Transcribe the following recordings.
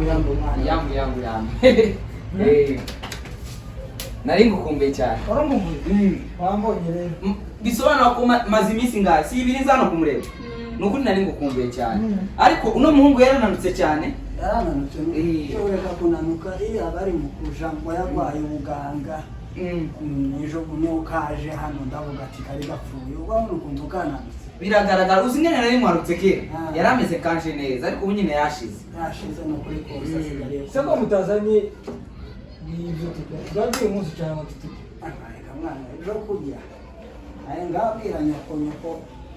Yambu, yambu, mwana. Yambu, yambu, yambu. Nari ngukumbuye cyane. Warangumbuye, wambonye rero. Bisobanura ko maze iminsi ngahe si ibiri nza hano kumureba. Ni ukuri nari ngukumbuye cyane, ariko uno muhungu yarananutse cyane. Yarananutse. Ureka kunanuka, iyo aba ari mu kuja ngo yarwaye ubuganga. Ejo niyo kaje hano ndavuga ati kari gapfuye, ubona ukuntu kananutse. Biragaragara. Uzi ingene nari mwarutse kera? Ah. Yari ameze kanje neza, ariko ubu nyine yashize. Yashize no kuri kose, asigariye. Se ko mutazanye n'ibyo turya, twagiye umunsi cyane ngo tuturye? Reka mwana, ejo kurya aye ngabwira nyoko, nyoko,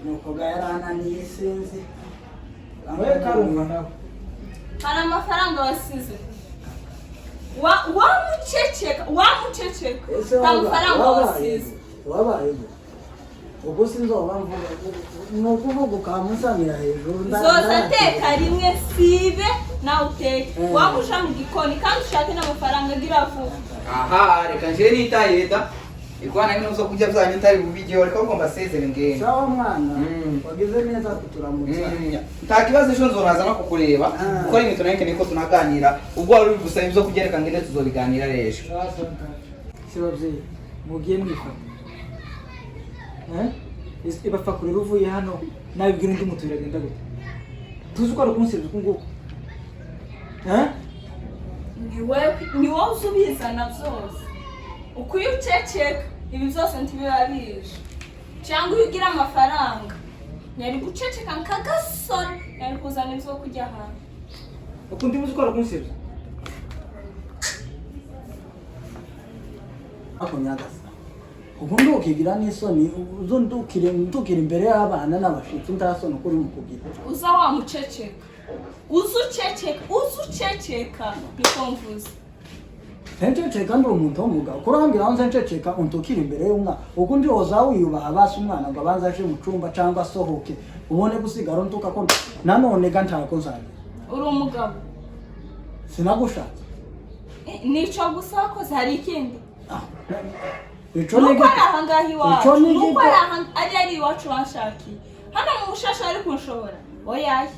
nyoko ga yarananiye, sinzi. We karumva nawe. Hari amafaranga wasize. Wamuceceka, wamuceceka. Ese Nta mafaranga wasize. Wabaye ubwo sinzoba mvuga, ni ukuvuga ukamusamira hejuru. Nzoza teka rimwe sibe nawe uteke. Wamusha mu gikoni kandi ushake n'amafaranga, agira vuba. Aha, reka nje nitaye da ikwana bino zo kurya byanyu ntari bubigeho, reka ngo mbasezere ngende. Sawa mwana. Wagize neza kuturamutsa. Nta kibazo, ejo nzoraza no kukureba. Ah. Kuko ari ibintu nawe ko tunaganira, ubwo wari uri gusaba ibyo kurya, reka ngende tuzobiganira ejo. Se babyeyi, mugiye mwifata. Eh? Ibapfa kurera uvuye hano nabibwira undi mutu, biragenda gute? Tuzi ko ari ukunsebya uku nguku. Eh? Ni wewe, ni wowe uza ubizana byose. Ukwiye uceceka, ibi byose ntibiba bije. Cyangwa iyo ugira amafaranga yari guceceka nk'agasore, yari kuzana ibyo kurya ahantu. Uku ndi muzi ko ari ukunsebya. Ako nyagasa, ubundi ukigira n'isoni, uzo ndukire ndukira imbere y'abana n'abashitsi, ntasoni ukuri mu kugira. Uza wamuceceka, uza uceceka, uza uceceka, niko mvuze. Nsenceceka ndi umuntu w'umugabo, kurambwira aho nsenceceka untukira imbere y'umwana ukundi, woza wiyubaha basi umwana ngo abanze aje mu cumba cyangwa asohoke, ubone gusigara untuka ko nanone ga ntako nzagira. Uri umugabo. Sinagushatse. Nico gusa wakoze? Hari ikindi? Ah, ico ni Nuko ari gito. ahangaha iwacu. Ico ni Nuko gito. ari iwacu wanshakiye hano mu mushasha, ari kunshobora oyaye.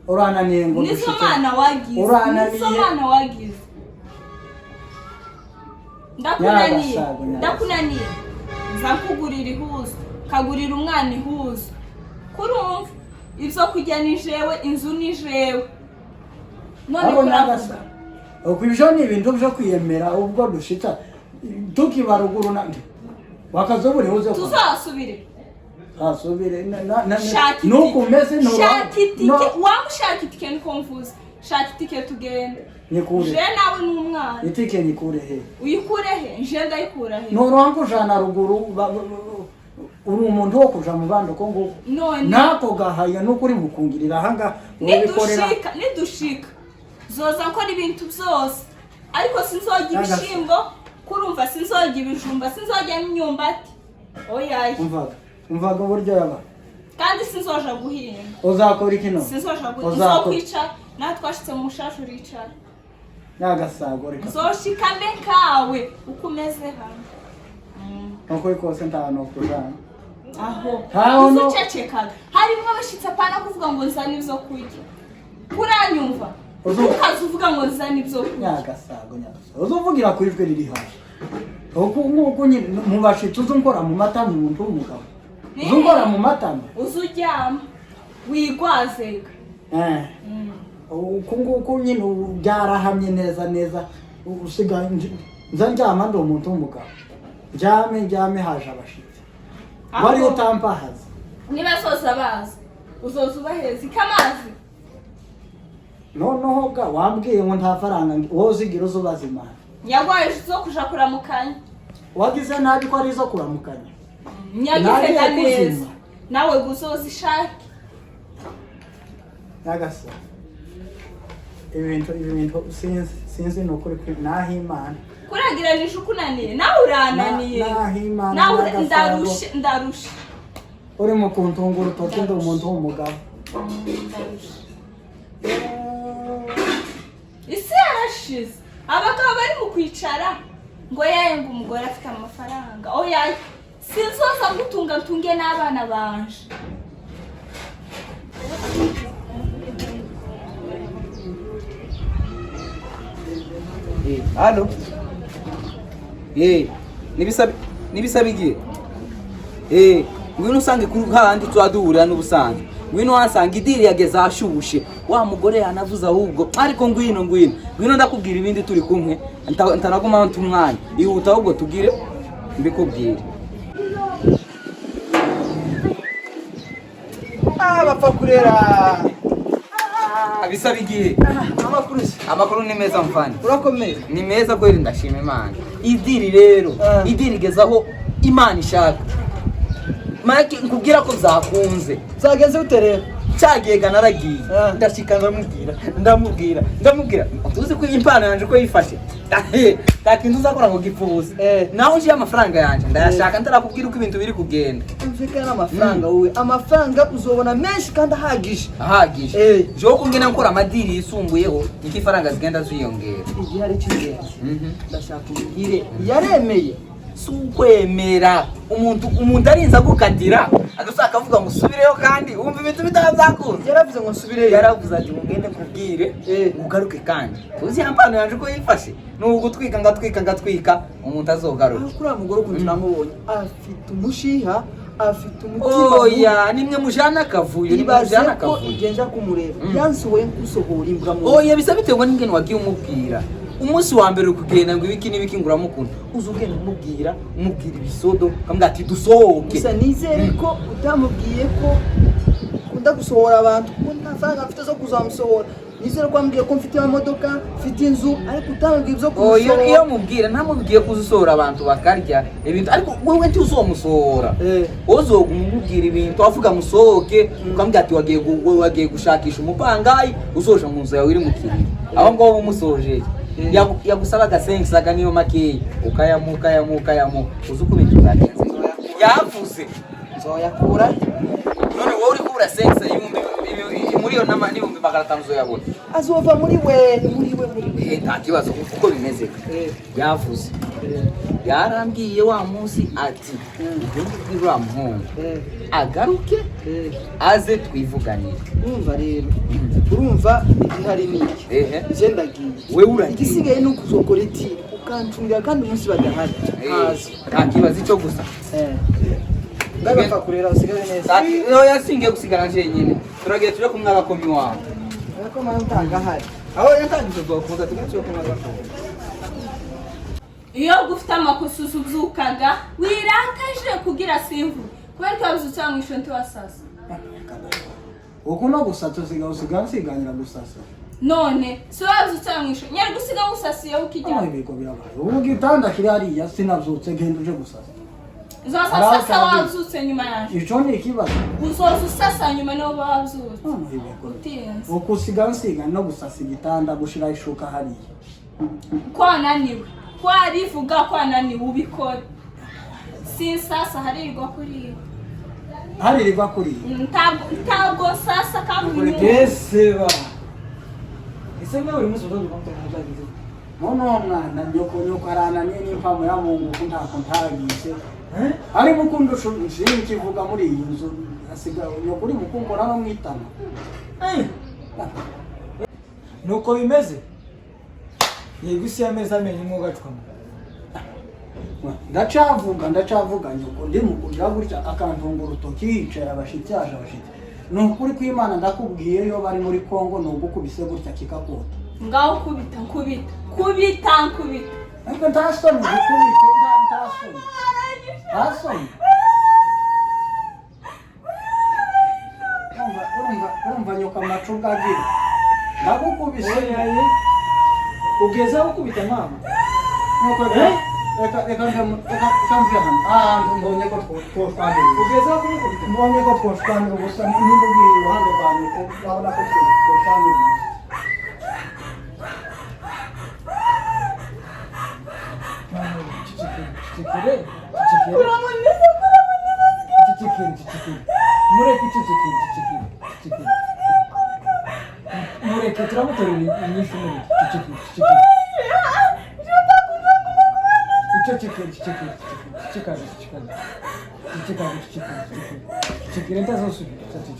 Urananiye ngo Nizo dushike. mana wagize. Urananiye. Nizo mana wagize, ndakunaniye. Nyagasago, nyagasago. Ndakunaniye, nza nkugurira ihuzu, kagurira umwana ihuzu, kurumva ibyo kurya ni jewe, inzu ni jewe, none Abo kuravuga. nyagasa, uko ibyo ni ibintu byo kwiyemera, ubwo dushitsa tukiba ruguru na wakazoburi uze kwa Tuzasubire. Asubire Shaka nuko umeze itike, shaka itike. Wamushaka itike, niko mvuze, shaka itike tugende. Nikure. Je nawe n'umwana. Itike nikure he? Uyikure he? Nje ndayikura he? Nuronka kujana ruguru, uri umuntu wo kuja mu bandi uko nguko? None Nako gahaya nuko uri mukungirira ahanga ubikorera. Nidushika, nidushika zoza nkora ibintu byose, ariko sinzojya ibishimbo, kurumva, sinzojya ibijumba, sinzojya n'imyumbati, oyaye. Umvaga, umvaga uburyo yaba. Kandi sinzoja guhinga. Uzakora iki no? Sinzoja guhinga. Uzakora Nzokwicara nawe, twashitse mu mushasha uricara. Nyagasago, reka. Nzoshika mbe nkawe uko umeze hano. Nuko kose nta no kujana. Aho Ntaho no- uzucecekaga harimo abashitsi, apana kuvuga ngo nzane ibyo kurya, kuranyumva? Ntukaze uvuga ngo nzane ibyo kurya. Nyagasago, nyagasago, uzuvugira ku ijwi riri hasi uku nguku nyine mu bashitsi, uzi unkora mu matama, umuntu w'umugabo uzi unkora mu matama. Uze uryama wigwazega. Uku nguku nyine ubu byarahamye neza neza, usigaye nza ndyama ndi umuntu w'umugabo, ndyame, ndyame haje abashitsi wari utampahaza. Niba soza baza, uzoza ubaheza ikamazi. Noneho ga wambwiye ngo nta faranga, wowe uzigira uze ubaza Imana. Nyagwaye zo kuja kuramukanya. Wagize nabi ko ari izo kuramukanya. Nyagize Nagiye ga neza. kuzima. Nawe guzoza ishake. Nyagasa, ibintu sinzi, sinzi, ni ukuri naho Imana. Kuragiranije ukunaniye, nawe urananiye. Naho Imana. Nawe Nyagasago. ndarushe, ndarushe. Urimo kuntunga urutoki ndi umuntu w'umugabo. Ndarushe, isi yarashize, abagabo bari mu kwicara ngo yaye, ngo umugore afite amafaranga, oya, sinzoza ngutunga, ntunge n'abana banje. Halo. Eh, nibisaba nibisaba igihe. Eh, ngwino usange kuri hahandi tuba duhurira n'ubusanzwe. Ngwino wasanga idiri yageze ahashushe. Wa mugore yanavuze ahubwo, ariko ngwino ngwino. Ngwino ndakubwira ibindi turi kumwe. Ntanaguma ntumwanya. Ihuta ahubwo tugire mbikubwire. Ah, bapfa kurera. Ah, bisaba igihe. Amakuru se? Amakuru ni meza mfana. Urakomeye? Ni meza kweli, ndashima Imana. Idiri rero, Ah. idiri igeze aho Imana ishaka. Mike, nkubwira ko byakunze. Byagenze gute rero? Cyagiye naragiye. Ah. Ndashika ndamubwira, ndamubwira, ndamubwira. Tuzi ko impano yanje uko yifashe. Nta kintu uzakora ngo gipfuze. Eh. Naho njiye amafaranga yanje ndayashaka ntarakubwira uko ibintu biri kugenda. Umvikana n'amafaranga wowe. Amafaranga uzobona menshi kandi ahagije. Ahagije. Eh. Jewe kungena nkora amadiri yisumbuyeho niko ifaranga zigenda ziyongera. Igihe ari icy'ingenzi. Mhm. Ndashaka umbwire yaremeye. Si ukwemera umuntu arinze agukatira agashaka akavuga ngo usubireyo kandi wumva ibintu bitaba byakunze. Yaravuze ngo nsubireyo. Yaravuze ati ngo ngende nkubwire Eh. ngo ugaruke kandi tuzi ya mpano yanje uko yifashe ni ugutwika ngatwika ngatwika umuntu azogaruka. Aho kuri mugore ukuntu namubonye afite umushiha, afite umutima. Oya, nimwe mujana akavuyo, nimwe ibaze mujana ko akavuyo. igihe nja kumureba Mm. yansohoye nkusohora imbwa mu Oya, bisa biterwa n'ingene wagiye umubwira. Umunsi wa mbere uri kugenda ngo ibiki n'ibiki ngo uramukunda, uza ugenda umubwira umubwira ibisodo ukamubwira ati dusohoke. Gusa nizere ko utamubwiye ko ukunda gusohora abantu, kuko nta faranga mfite zo kuzamusohora. Nizere ko wambwiye ko mfite imodoka, mfite inzu, ariko utamubwiye ibyo Oya, iyo kumusohora. mubwira ntamubwiye ko uzisohora abantu bakarya ibintu, ariko wewe ntiuzomusohora. Eh. Uzoguma umubwira ibintu avuga musohoke, ukamubwira ati wagiye gushakisha umupangayi usoje mu nzu yawe iri mu kiriri, aho ngaho uba umusojeje. Eh. Yagusaba agasengisaga niyo makeya ukayamuha ukayamuha ukayamuha, uzi uko ibintu byagenze. Yavuze Nzoyakura. None wowe uri kubura sengisa ibihumbi miliyoni n'500,000 uzoyabona. Azova muri we, muri we, muri we. Eh, nta kibazo uko bimeze. Eh. Yavuze, Eh. yarambwiye wa munsi ati ugende ubwire uriya muhungu Eh. agaruke Eh. aze twivuganire. Urumva rero, urumva igihari ni iki? Ehe. Je ndagiye. Wewe uragiye. Igisigaye ni ukuzokora itiri ukancungira kandi umunsi badahari Eh, nkaza. nta kibazo icyo gusa. Eh. Ndagapfa kurera usigare neza. Oya, singiye gusigara jenyine, turagiye tuje kumwe agakomi wawe. Ariko mama ntanga ahari. Aho yatangije ubwo tugende tuje kumwe agakomi. Iyo ufite amakosa uzubyukaga wirakaje kugira simvu kubera ko wabyutse mu ishoti wasasa. Uku no gusasa usiga nsiganira gusasa. None si wabyutse mu ishoti nyari gusiga gusasiye ukijya. Aho ibigo birabaye ubu gitanda kiri hariya sinabyutse genda uje gusasa. Uzoza usasa wabyutse nyuma yanjye. Ico ni ikibazo. Uzoza usasa nyuma niwo wabyutse. Noneho ibigo Utinze. uku usiga nsiga no gusasa igitanda gushira ishuka hariya. Ko wananiwe ko warivuga ko wananiwe ubikora sinsasa harirwa kuriya. Haririrwa kuriya. Ntabwo sasa kandi uyu munsi. Ese ba. Ese mwe buri munsi uzavuga ngo muzageze. None uwo mwana nyoko nyoko arananiye n'impamo ya Mungu ko ntako ntagize. Eh? Ari mukundusha nkivuga muri iyi nzu asiga nyoko uri mukumbura no mwitana. Eh. Nuko bimeze. Yego isi yameze amenyo umwuga acukama. Ndacavuga ndacavuga nyoko ndi mukugira gutya akantunga urutoki yicara abashitsi yaje abashitsi. Ni ukuri kw'Imana ndakubwiye iyo bari muri Kongo ni ugukubise gutya kikakota. Ngaho kubita nkubita kubita nkubita. Ariko nta soni gukubite nta soni. Nta soni. Urumva urumva urumva nyoko amacuga agira. Ndagukubise. Oya ye. Ugeze aho ukubita mama. Nuko reka reka reka reka mve hano. Ahantu mbonye ko twoshwanira. Ugeze aho kumukubita. Mbonye ko twoshwanira ubusa nimba ugiye iruhande rwa nyoko urabona ko twoshwanira ubusa. Mama, cicikire, cicikire, cicikire. Cicikire, cicikire. Mureke cicikire, cicikire, cicikire. Mureke turamutorera inyishu mureke. Cicikire, cicikire. Cicikire, cicikire, cicikire, cicikire, cicikire. Cicikire, cicikire, cicikire. Cicikire ntazosubira, cicikire.